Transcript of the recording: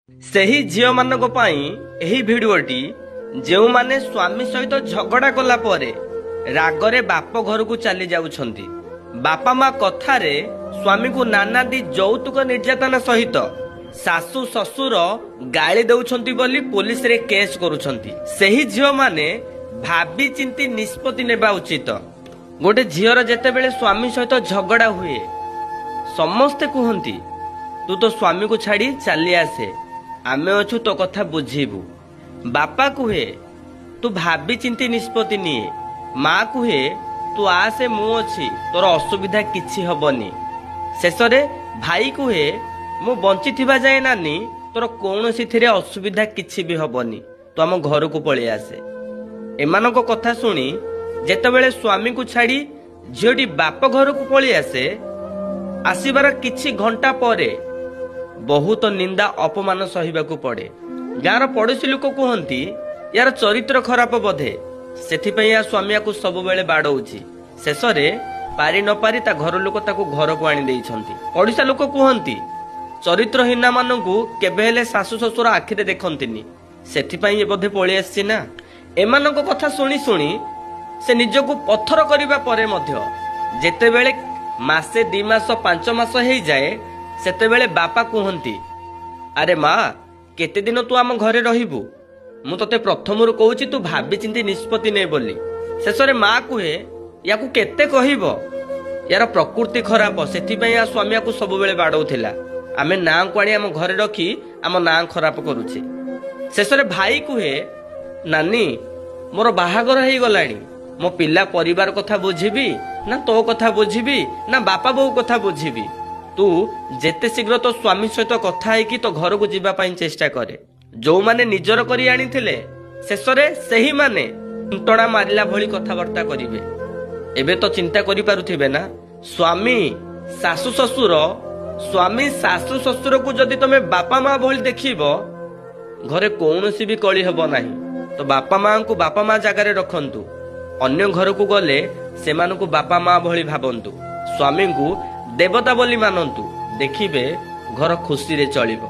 ସେହି ଝିଅମାନଙ୍କ ପାଇଁ ଏହି ଭିଡିଓଟି, ଯେଉଁମାନେ ସ୍ୱାମୀ ସହିତ ଝଗଡ଼ା କଲା ପରେ ରାଗରେ ବାପ ଘରକୁ ଚାଲି ଯାଉଛନ୍ତି। ବାପା ମା କଥାରେ ସ୍ୱାମୀକୁ ନାନାଦି ଯୌତୁକ ନିର୍ଯାତନା ସହିତ ଶାଶୁ ଶ୍ୱଶୁର ଗାଳି ଦେଉଛନ୍ତି ବୋଲି ପୋଲିସରେ କେସ୍ କରୁଛନ୍ତି, ସେହି ଝିଅମାନେ ଭାବି ଚିନ୍ତି ନିଷ୍ପତ୍ତି ନେବା ଉଚିତ। ଗୋଟେ ଝିଅର ଯେତେବେଳେ ସ୍ୱାମୀ ସହିତ ଝଗଡ଼ା ହୁଏ, ସମସ୍ତେ କୁହନ୍ତି, ତୁ ତୋ ସ୍ୱାମୀକୁ ଛାଡ଼ି ଚାଲି ଆସେ, ଆମେ ଅଛୁ, ତୋ କଥା ବୁଝିବୁ। ବାପା କୁହେ, ତୁ ଭାବି ଚିନ୍ତି ନିଷ୍ପତ୍ତି ନିଏ। ମା କୁହେ, ତୁ ଆସେ, ମୁଁ ଅଛି, ତୋର ଅସୁବିଧା କିଛି ହବନି। ଶେଷରେ ଭାଇ କୁହେ, ମୁଁ ବଞ୍ଚିଥିବା ଯାଏ ନାନୀ ତୋର କୌଣସିଥିରେ ଅସୁବିଧା କିଛି ବି ହବନି, ତୁ ଆମ ଘରକୁ ପଳେଇ ଆସେ। ଏମାନଙ୍କ କଥା ଶୁଣି ଯେତେବେଳେ ସ୍ୱାମୀକୁ ଛାଡ଼ି ଝିଅଟି ବାପ ଘରକୁ ପଳେଇ ଆସେ, ଆସିବାର କିଛି ଘଣ୍ଟା ପରେ ବହୁତ ନିନ୍ଦା ଅପମାନ ସହିବାକୁ ପଡେ। ଗାଁର ପଡୋଶୀ ଲୋକ କୁହନ୍ତି, ୟାର ଚରିତ୍ର ଖରାପ ବୋଧେ, ସେଥିପାଇଁ ୟା ସ୍ୱାମୀ ୟାକୁ ସବୁବେଳେ ବାଡଉଛି। ଶେଷରେ ପାରି ନ ପାରି ତା ଘର ଲୋକ ତାକୁ ଘରକୁ ଆଣି ଦେଇଛନ୍ତି। ପଡିଶା ଲୋକ କୁହନ୍ତି, ଚରିତ୍ରହୀନା ମାନଙ୍କୁ କେବେ ହେଲେ ଶାଶୁ ଶ୍ୱଶୁର ଆଖିରେ ଦେଖନ୍ତିନି, ସେଥିପାଇଁ ଏ ବୋଧେ ପଳେଇ ଆସିଛି ନା। ଏମାନଙ୍କ କଥା ଶୁଣି ଶୁଣି ସେ ନିଜକୁ ପଥର କରିବା ପରେ ମଧ୍ୟ ଯେତେବେଳେ ମାସେ, 2 ମାସ, 5 ମାସ ହେଇଯାଏ, ସେତେବେଳେ ବାପା କୁହନ୍ତି, ଆରେ ମା, କେତେ ଦିନ ତୁ ଆମ ଘରେ ରହିବୁ? ମୁଁ ତତେ ପ୍ରଥମରୁ କହୁଛି ତୁ ଭାବିଚିନ୍ତି ନିଷ୍ପତ୍ତି ନେ ବୋଲି। ଶେଷରେ ମା କୁହେ, ୟାକୁ କେତେ କହିବ, ୟାର ପ୍ରକୃତି ଖରାପ, ସେଥିପାଇଁ ୟା ସ୍ୱାମୀ ୟାକୁ ସବୁବେଳେ ବାଡଉଥିଲା। ଆମେ ନାଁକୁ ଆଣି ଆମ ଘରେ ରଖି ଆମ ନାଁ ଖରାପ କରୁଛେ। ଶେଷରେ ଭାଇ କୁହେ, ନାନୀ, ମୋର ବାହାଘର ହେଇଗଲାଣି, ମୋ ପିଲା ପରିବାର କଥା ବୁଝିବି ନା ତୋ କଥା ବୁଝିବି ନା ବାପା ବୋଉ କଥା ବୁଝିବି? ତୁ ଯେତେ ଶୀଘ୍ର ତୋ ସ୍ୱାମୀ ସହିତ କଥା ହେଇକି ତୋ ଘରକୁ ଯିବା ପାଇଁ ଚେଷ୍ଟା କରେ। ଯୋଉମାନେ ନିଜର କରି ଆଣିଥିଲେ, ଶେଷରେ ସେହିମାନେ ଟଣା ମାରିଲା ଭଳି କଥାବାର୍ତ୍ତା କରିବେ। ଏବେ ତ ଚିନ୍ତା କରିପାରୁଥିବେ ନା, ସ୍ୱାମୀ ଶାଶୁ ଶ୍ୱଶୁର, ସ୍ୱାମୀ ଶାଶୁ ଶ୍ୱଶୁରକୁ ଯଦି ତମେ ବାପା ମା ଭଳି ଦେଖିବ, ଘରେ କୌଣସି ବି କଳି ହେବ ନାହିଁ। ତ ବାପା ମାଙ୍କୁ ବାପା ମା ଜାଗାରେ ରଖନ୍ତୁ, ଅନ୍ୟ ଘରକୁ ଗଲେ ସେମାନଙ୍କୁ ବାପା ମା ଭଳି ଭାବନ୍ତୁ, ସ୍ୱାମୀଙ୍କୁ ଦେବତା ବୋଲି ମାନନ୍ତୁ, ଦେଖିବେ ଘର ଖୁସିରେ ଚଳିବ।